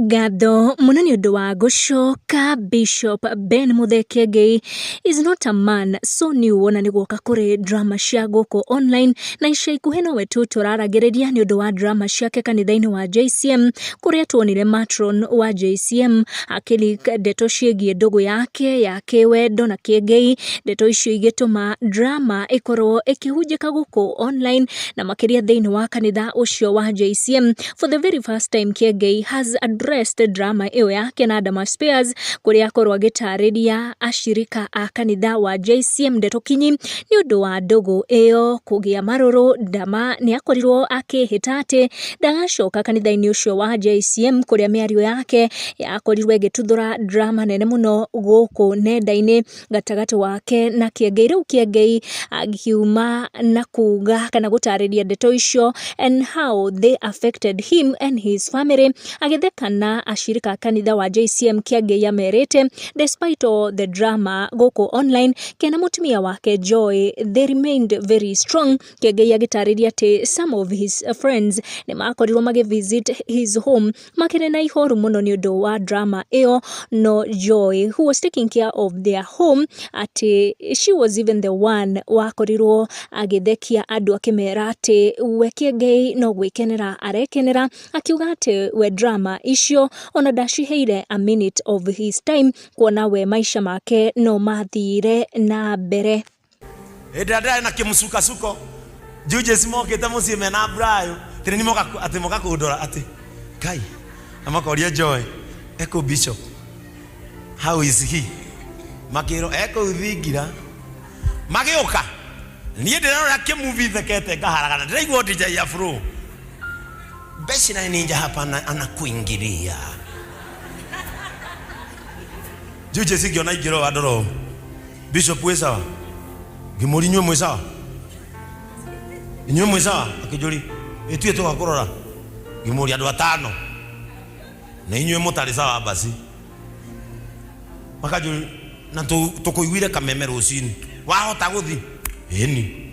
Ngatho mũno nĩ ũndũ wa gũcoka. Bishop Ben Muthee Kiengei is not a man so new wona nĩ guoka kũrĩ drama cia gũkũ online, na ica ikuhĩ nowe tu tũraragĩrĩria nĩ ũndũ wa drama ciake kanitha-inĩ wa JCM, kũrĩa tuonire matron wa JCM akĩ ndeto ciĩgiĩ ndũgũ yake ya kĩwendo na Kiengei, ndeto icio igĩtũma drama ĩkorwo ĩkĩhunjĩka gũkũ online na makĩria thĩinĩ wa kanitha ũcio wa JCM. For the very first time, Kiengei has addressed drama ĩyo yake na Dama Spears, kũrĩa akorwo agĩtarĩria ashirika a kanitha wa JCM ndeto kinyi nĩ ũndũ wa ndũgũ ĩyo kũgĩa marũrũ. Dama nĩ akorirwo akĩhĩta atĩ ndagacoka kanitha-inĩ ũcio wa JCM, kũrĩa mĩario yake yakorirwo ĩgĩtuthũra drama nene mũno gũkũ nenda-inĩ gatagatĩ wake na Kiengei. Rĩu Kiengei akiuma na kuga kana gũtarĩria ndeto icio and how they affected him and his family. Agĩtheka na ashirika a kanitha wa JCM, Kiengei amerĩte despite all the drama gũkũ online, ke na mũtumia wake Joy, they remained very strong. Kiengei agĩtarĩria atĩ some of his friends nĩ makorirwo magĩ visit his home makĩrĩ na ihoru mũno nĩ ũndũ wa drama ĩyo, no Joy, who was taking care of their home, atĩ she was even the one wakorirwo agĩthekia andũ akĩmera atĩ we Kiengei no gwĩkenera arekenera, akiuga atĩ we drama icio ona ndaciheire a minute of his time, kuona we maisha make no mathire na mbere. Hĩndĩ ĩrĩa ndĩrarĩ na kĩmũcukasuko, judges mokĩte mũciĩ mena Brayo atĩ nĩ moka, atĩ moka kũndora, atĩ Ngai, na makoria Joy ekũ, bishop, how is he? Makĩrwo ekũu thingira. Magĩũka, niĩ ndĩrarora kĩmuvi thekete ngaharagana, ndĩraigua DJ Afro Beshi na ninja hapa anakuingilia. Judges ingĩona ingĩrwo andora ũũ, "Bishop, wĩ sawa?" Ngĩmũria, "Inyuĩ mwĩ sawa? Inyuĩ mwĩ sawa?" Akĩnjũri, "Ĩtuĩ tũka kũrora." Ngĩmũria, "Andũ atano na inyuĩ mũtarĩ sawa?" Basi makanjũri, "Na tũkũiguire kameme rũcinĩ, wahota gũthi?" "Ĩni."